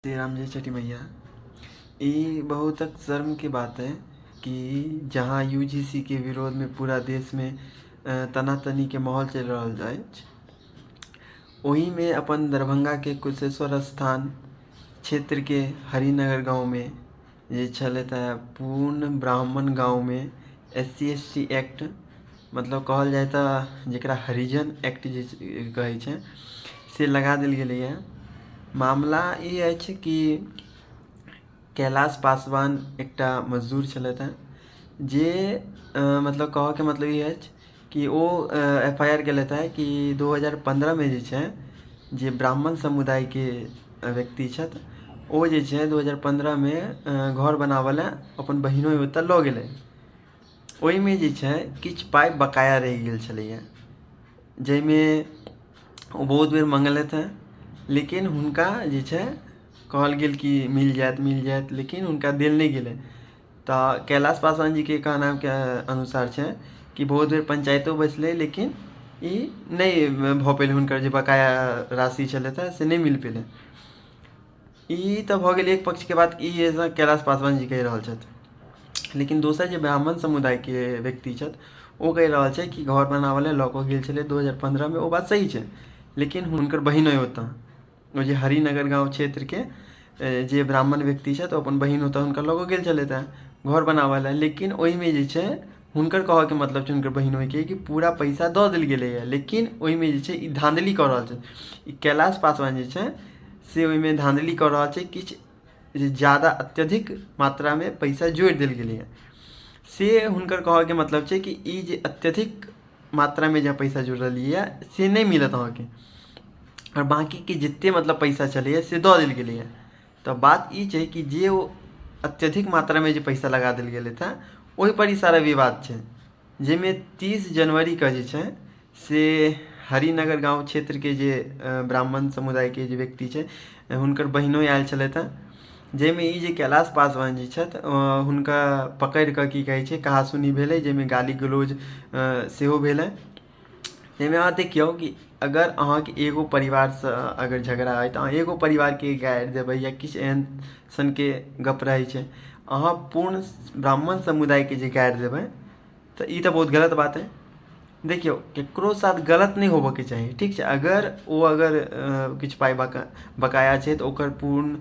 श्री राम जय छठी मैया। ई बहुत शर्मके बात है कि जहाँ UGC के विरोधमे पूरा देशमे तनातनीके माहौल चलि रहल अछि, ओहिमे अपन दरभंगाके कुशेश्वर स्थान क्षेत्रके हरिनगर गाँवमे जे छलथि हे पूर्ण ब्राह्मण गाँवमे S C S T act, मतलब कहल जाय तऽ जकरा हरिजन एक्ट जे कहैत छै से लगा देल गेलैए। मामला ई अछि कि कैलाश पासवान एकटा मजदूर छलथि हेँ, जे मतलब कहऽके मतलब ई अछि कि ओ एफ I R केलथि हेँ कि 2015मे जे छै जे ब्राह्मण समुदायके व्यक्ति छथि ओ जे छै 2015मे घर बनाबऽ लए अपन बहिनोइ ओतऽ लऽ गेलै। ओहिमे जे छै किछु पाइ बकाया रहि गेल छलैए, जाहिमे ओ बहुत बेर मङ्गलथि हेँ, लेकिन हुनका जे छै कहल गेल कि मिल जायत मिल जायत, लेकिन हुनका देल नहि गेलै। तऽ कैलाश पासवान जीके कहनामके अनुसार छै कि बहुत बेर पञ्चायतो बैसलै, लेकिन ई नहि भऽ पेलै, हुनकर जे बकाया राशि छलथि हेँ से नहि मिल पेलै। ई तऽ भऽ गेल एक पक्षके बात, ई कैलाश पासवान जी कहि रहल छथि, लेकिन दोसर जे ब्राह्मण समुदायके व्यक्ति छथि ओ कहि रहल छै कि घर बनाबऽ लए लऽ कऽ गेल छलै 2015मे, ओ बात सही छै, लेकिन हुनकर बहिन अइ ओतऽ, ओ जे हरिनगर गाँव क्षेत्रके जे ब्राह्मण व्यक्ति छथि ओ अपन बहिन ओतऽ हुनकर लऽ कऽ गेल छलथि हेँ घर बनाबऽ लए, लेकिन ओहिमे जे छै हुनकर कहऽके मतलब छै हुनकर बहिन ओहिके कि पूरा पैसा दऽ देल गेलैए, लेकिन ओहिमे जे छै ई धाँधली कऽ रहल छै। ई कैलाश पासवान जे छै से ओहिमे धाँधली कऽ रहल छै, किछु जे ज्यादा अत्यधिक मात्रामे पैसा जोड़ि देल गेलैए, से हुनकर कहऽके मतलब छै कि ई जे अत्यधिक मात्रामे जे पैसा जोड़लियै से नहि मिलत अहाँके, आओर बाँकीके जतेक मतलब पैसा छलैए से दऽ देल गेलैए। तऽ बात ई छै कि जे ओ अत्यधिक मात्रामे जे पैसा लगा देल गेलै तऽ ओहिपर ई सारा विवाद छै, जाहिमे 30 जनवरीके जे छै से हरिनगर गाँव क्षेत्रके जे ब्राह्मण समुदायके जे व्यक्ति छै हुनकर बहिनो आयल छलथि हेँ, जाहिमे ई जे कैलाश पासवान जी छथि हुनका पकड़ि कऽ की कहै छै कहासुनी भेलै, जाहिमे गाली गलौज सेहो भेलै। जाहिमे अहाँ देखियौ कि अगर अहाँके एगो परिवारसँ अगर झगड़ा अइ तऽ अहाँ एगो परिवारके गारि देबै या किछु एहन सनके गप्प रहै छै, अहाँ पूर्ण ब्राह्मण समुदायके जे गारि देबै तऽ ई तऽ बहुत गलत बात अइ। देखियौ ककरो साथ गलत नहि होबऽके चाही, ठीक छै, अगर ओ अगर किछु पाइ बकाया छै तऽ ओकर पूर्ण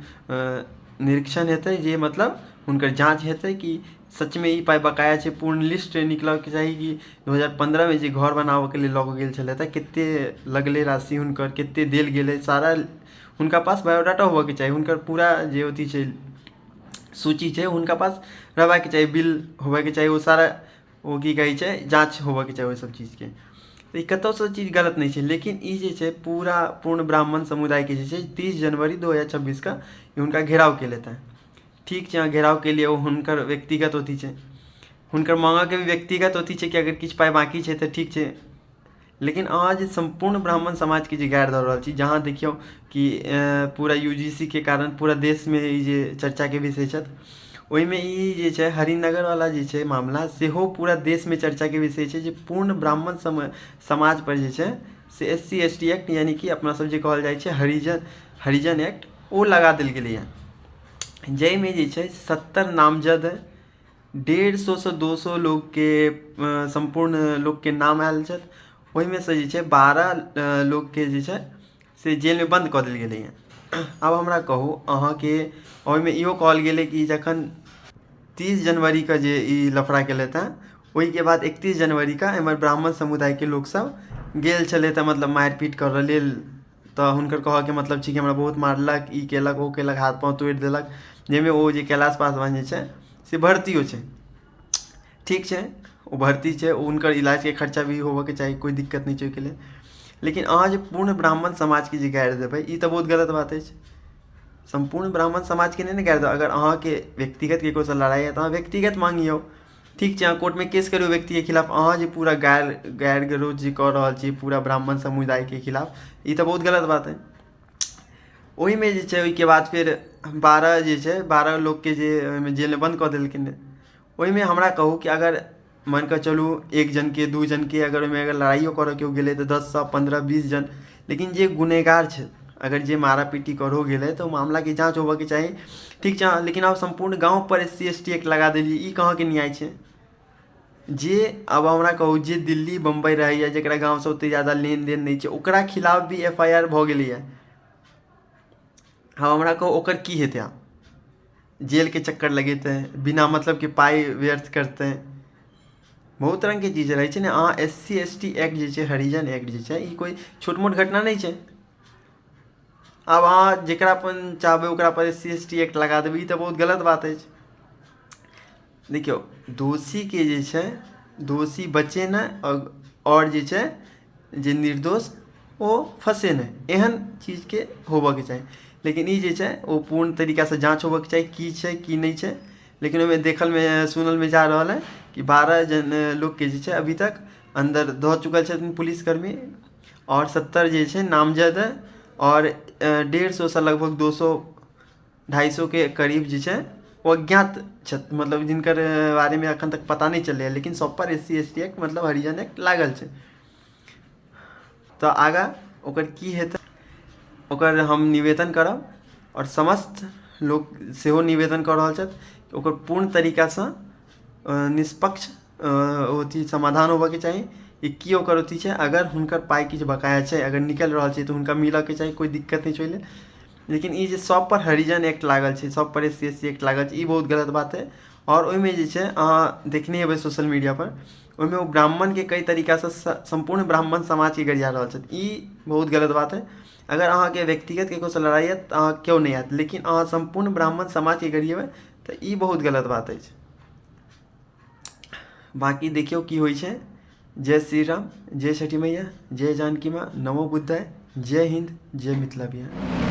निरीक्षण हेतै, जे मतलब हुनकर जाँच हेतै कि सचमे ई पाइ बकाया छै, पूर्ण लिस्ट निकलऽके चाही कि 2015मे जे घर बनाबऽके लेल लऽ कऽ गेल छलथि हँ कतेक लगलै राशि हुनकर, कतेक देल गेलै, सारा हुनका पास बायोडाटा होबऽके चाही, हुनकर पूरा जे अथी छै सूची छै हुनका पास रहबाके चाही, बिल होबऽके चाही, ओ सारा ओ की कहै छै जाँच होबऽके चाही ओहि सब चीजके। तऽ ई कतहुसँ चीज गलत नहि छै, लेकिन ई जे छै पूरा पूर्ण ब्राह्मण समुदायके जे छै 30 जनवरी 2026के हुनका घेराव केलथि हँ। ठीक छै, अहाँ घेराव केलियै, ओ हुनकर व्यक्तिगत अथी छै, हुनकर माँगऽके भी व्यक्तिगत अथी छै कि अगर किछु पाइ बाँकी छै तऽ ठीक छै, लेकिन अहाँ जे सम्पूर्ण ब्राह्मण समाजके जे गारि दऽ रहल छी, जहाँ देखियौ कि पूरा UGC के कारण पूरा देशमे ई जे चर्चाके विषय छथि, ओहिमे ई जे छै हरिनगरवला जे छै मामला सेहो पूरा देशमे चर्चाके विषय छै, जे पूर्ण ब्राह्मण समाजपर जे छै से S C S T act, यानि कि अपना सब जे कहल जाइ छै हरिजन, हरिजन एक्ट, ओ लगा देल गेलैए, जाहिमे जे छै 70 नामजद 150 सँ 200 लोकके सम्पूर्ण लोकके नाम आयल छथि, ओहिमे सँ जे छै 12 लोकके जे छै से जेलमे बन्द कऽ देल गेलैए। आब हमरा कहू अहाँके ओहिमे इहो कहल गेलै कि जखन 30 जनवरीके जे ई लफड़ा केलथि हेँ ओहिके बाद 31 जनवरीके एम्हर ब्राह्मण समुदायके लोकसभ गेल छलथि हेँ मतलब मारि पीट करऽ लेल, तऽ हुनकर कहऽके मतलब छै कि हमरा बहुत मारलक, ई केलक ओ केलक, हाथ पाँव तोड़ि देलक, जाहिमे ओ जे कैलाश पासवान जे छै से भर्तियो छै, ठीक छै ओ भर्ती छै, हुनकर इलाजके खर्चा भी होबऽके चाही, कोइ दिक्कत नहि छै ओहिके लेल, लेकिन अहाँ जे पूर्ण ब्राह्मण समाजके जे गारि देबै ई तऽ बहुत गलत बात अछि। सम्पूर्ण ब्राह्मण समाजके नहि ने गारि देबै, अगर अहाँके व्यक्तिगत ककरोसँ लड़ाइ यऽ तऽ अहाँ व्यक्तिगत माँगियौ, ठीक छै, अहाँ कोर्टमे केस करियौ व्यक्तिके खिलाफ, अहाँ जे पूरा गारि गारि गलौज जे कऽ रहल छी पूरा ब्राह्मण समुदायके खिलाफ, ई तऽ बहुत गलत बात अइ। ओहिमे जे छै ओहिके बाद फेर 12 जे छै 12 लोकके जे ओहिमे जेलमे बन्द कऽ देलखिन। ओहिमे हमरा कहू कि अगर मानि कऽ चलू एक जनके दू जनके अगर ओहिमे अगर लड़ाइयो करऽ केओ गेलै तऽ 10 सँ 15 20 जन, लेकिन जे गुनेगार छै अगर जे मारा पीटी करहो गेलै तऽ ओ मामलाके जाँच होबऽके चाही। ठीक छै, लेकिन आब सम्पूर्ण गाँवपर S C S T act लगा देलियै, ई कहाँके न्याय छै? जे आब हमरा कहू, जे दिल्ली बम्बई रहैए, जकरा गाँवसँ ओतेक ज्यादा लेनदेन नहि छै, ओकरा खिलाफ भी एफ I R भऽ गेलैए। आब हमरा कहू ओकर की हेतै? आब जेलके चक्कर लगेतै, बिना मतलबके पाइ व्यर्थ करतै, बहुत रङ्गके चीज रहै छै ने। अहाँ S C S T act जे छै, हरिजन एक्ट जे छै, ई कोइ छोट मोट घटना नहि छै। आब अहाँ जकरा अपन चाहबै ओकरा पर S C S T act लगा देबै, ई तऽ बहुत गलत बात अछि। देखियौ, दोषीके जे छै दोषी बचे नहि, आओर जे छै जे निर्दोष ओ फँसे नहि, एहन चीजके होबऽके चाही। लेकिन ई जे छै ओ पूर्ण तरीकासँ जाँच होबऽके चाही, की छै की नहि छै। लेकिन ओहिमे देखलमे सुनलमे जा रहल हइ कि 12 जन लोकके जे छै अभी तक अन्दर दऽ चुकल छथिन पुलिसकर्मी, आओर 70 जे छै नामजद, आओर 150सँ लगभग 200 250के करीब जे छै ओ अज्ञात छथि, मतलब जिनकर बारेमे एखन तक पता नहि चललैए, लेकिन सभपर S C S T act मतलब हरिजन एक्ट लागल छै। तऽ आगाँ ओकर की हेतै ओकर हम निवेदन करब, आओर समस्त लोक सेहो निवेदन कऽ रहल छथि, ओकर पूर्ण तरीकासँ निष्पक्ष अथी समाधान होबऽके चाही कि की ओकर अथी छै। अगर हुनकर पाइ किछु बकाया छै, अगर निकलि रहल छै, तऽ हुनका मिलऽके चाही, कोइ दिक्कत नहि छै ओहि लेल। लेकिन ई जे सभपर हरिजन एक्ट लागल छै, सभपर S C S C act लागल छै, ई बहुत गलत बात हइ। आओर ओहिमे जे छै अहाँ देखने हेबै सोशल मीडियापर, ओहिमे ओ ब्राह्मणके कई तरीकासँ सम्पूर्ण ब्राह्मण समाजके गरिया रहल छथि, ई बहुत गलत बात हइ। अगर अहाँके व्यक्तिगत ककरोसँ लड़ाइ यऽ तऽ अहाँ केओ नहि आयत, लेकिन अहाँ सम्पूर्ण ब्राह्मण समाजके गरियेबै तऽ ई बहुत गलत बात अछि। बाँकी देखियौ की होइ छै। जय श्री राम, जय छठि मैया, जय जानकी माँ, नमो बुद्धाय, जय हिन्द, जय मिथिला बिहार।